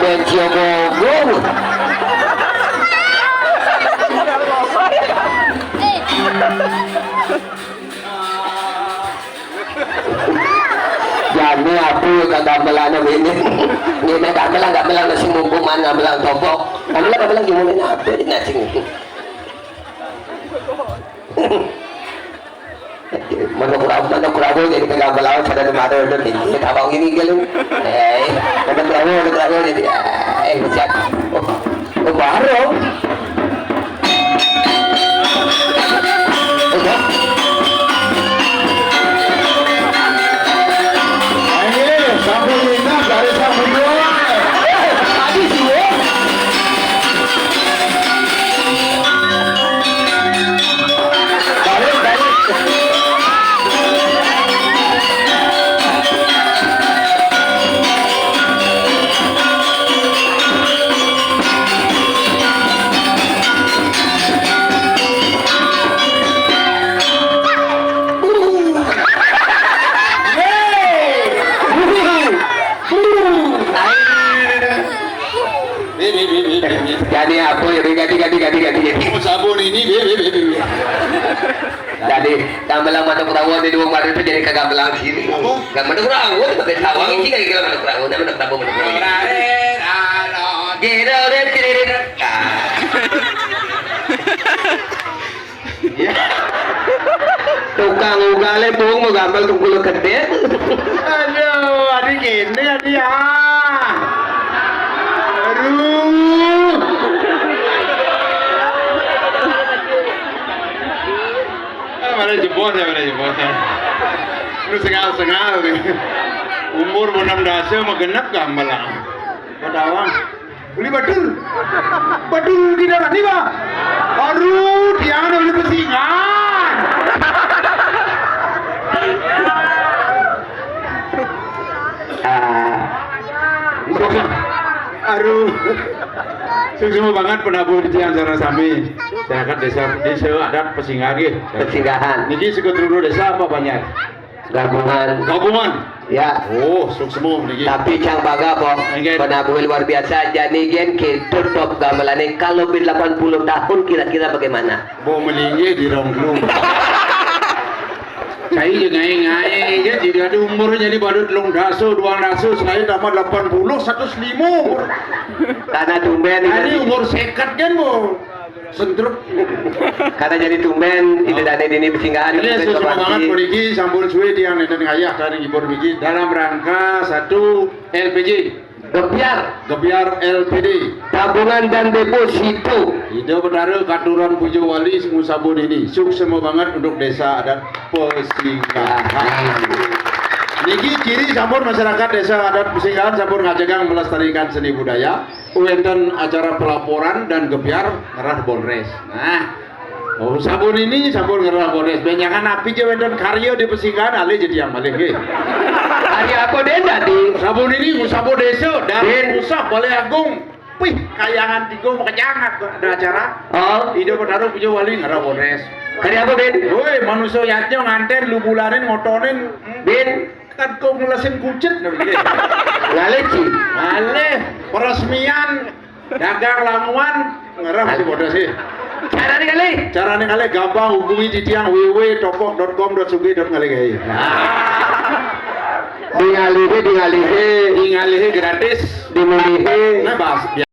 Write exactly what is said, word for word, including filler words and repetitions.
Benci ogo-ogo. Jani apa kagamelan ini? Ini gamelan, gamelan nasi mumpung mana gamelan topok. Gamelan, gamelan gimana apa ini nasi mumpung? Manuk rawa, manuk rawa jadi pegang belawan, kada ada mata, udah tinggi, tabang ini, galu. Eh, manuk rawa, manuk rawa jadi, eh, siap. Oh, oh, baru. Udah. Ayo, sampai lima, garis sampai dua. Eh, tadi sih, weh. Jadi apa ya? Ganti, ganti, ganti, ganti, ganti. Oh, sabun ini, bi, bi, bi, bi, bi. Jadi, gamelan manuk rawa di dua baru itu jadi kagamelan sini. Apa? Gak manuk rawa, itu pakai sawang, ini kayak gila manuk rawa, nama manuk rawa, manuk rawa. Gila, udah, tidak, tidak. Tukang ugale pung mau gampang tungkul gede. Aduh, adi gini, adi, ah. Aduh. Ah, mana jebos ya, mana jebos ya. Lu sengal-sengal nih. Umur enam dasa mah genep gamelan. Ketawa. Beli badul. Badul di dalam ni, Bang. Aduh, dia ada beli pesingan. Ah. Aduh. Suksma banget penabuh di tiang sareng sami. Masyarakat desa, desa adat Pesinggahan. Pesinggahan. Niki seket desa apa banyak? Gabungan. Gabungan. Ya. Oh, suksma niki. Tapi cang baga, Pong. Nggih. Penabuh luar biasa. Jani gen ke tutup gamelane kalau lebih delapan puluh tahun kira-kira bagaimana? Bo melinggih di rong dulu. Saya juga ngai-ngai, ya, jadi ada umur jadi baru telung dasa, dua dasa, saya tambah delapan puluh, seratus lima umur. Karena tumben. Tadi umur seket kan, Bo. Sentruk. Karena jadi tumben, ida dane dini Pesinggahan. Ini suksma banget, puniki sampun suwe tiang nenten ngayah dari ngibur miki dalam rangka satu L P J. Gebyar. Gebyar L P D. Tabungan dan deposito. Ida Betara katuran puja wali semu sabun ini. Suksma banget untuk desa adat Pesinggahan. Niki ciri sampun masyarakat desa adat Pesinggahan sampun ngajegang melestarikan seni budaya. Wenten acara pelaporan dan gebyar ngerah bonres. Nah, oh, sabun ini sabun ngerah bonres. Benjangan api je wenten karya di Pesinggahan, alih jadi yang paling nggih. Hari apa deh tadi? Sabun ini sabun desa dan usah Balai Agung. Wih, kayangan tiga makejang ada acara. Oh. Ida Betara puja wali ngerah bonres. Hari apa, Bin? Woi, manusia yatnya nganten lu bulanin ngotonin. Bin. Kan kok ngelesin kucit, nah, gitu. Ngalih, Ci. Ngalih, peresmian dagang languan ngerah si bodoh sih. Carane kali? Carane kali gampang, hubungi titiang w w w topok dot com dot sugih dot ngalih kali. Nah. Di ngalihe, di ngalihe. Di ngalihe gratis. Di mulihe. Nah, bas.